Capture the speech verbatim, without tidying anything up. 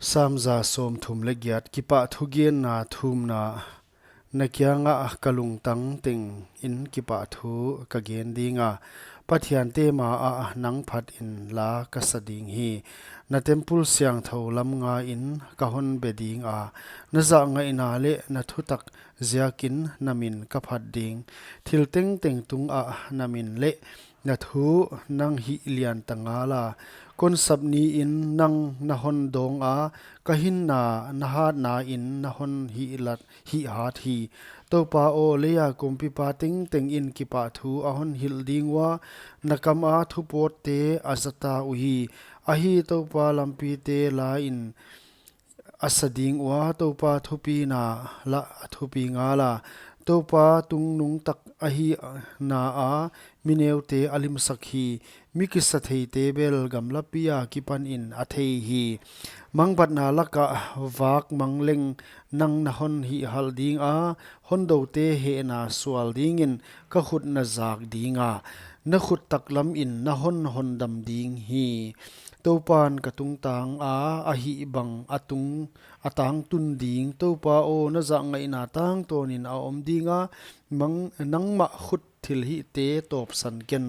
Psalm za sawmthum leh giat. Kipahthu genna thumna. Na kiangah ka lungtang tengin kipahthu ka gen dinga, Pathiante maah nang phatin la ka sa ding hi. Na temple siangthou lam ngain ka hon be dinga, na zahngaihna leh na thutak ziakin na min ka phat ding. Thil tengteng tungah na min leh na thu nang hihlian ta ngala. Konsap niin nang na hon dawnga, ka hinna na hatnain na hon hihlat, hihhat hi. Toupa aw, leia kumpipa tengtengin kipahthu a hon hilh ding ua, na kama thupawtte a zata uhi. Ahi, Toupa lampite lain a sa ding ua, Toupa thupina lah a thupi ngala. Toupa tungnungtak ahihna a mi neute a limsak hi. Mi kisatheite bel gamlapi akipanin a thei hi. Mangbatna lakah vak mang leng nang na hon hihhalh dinga, hondoute hehna sual dingin ka khut na zak dinga, na khut taklamin na hon hondam ding hi. Toupan ka tungtanga a hih bang a tung a tangtun ding. Toupa aw, na zahngaihna tangtawnin a om dinga, mang, nangmah khut thilhihte tawpsan ken.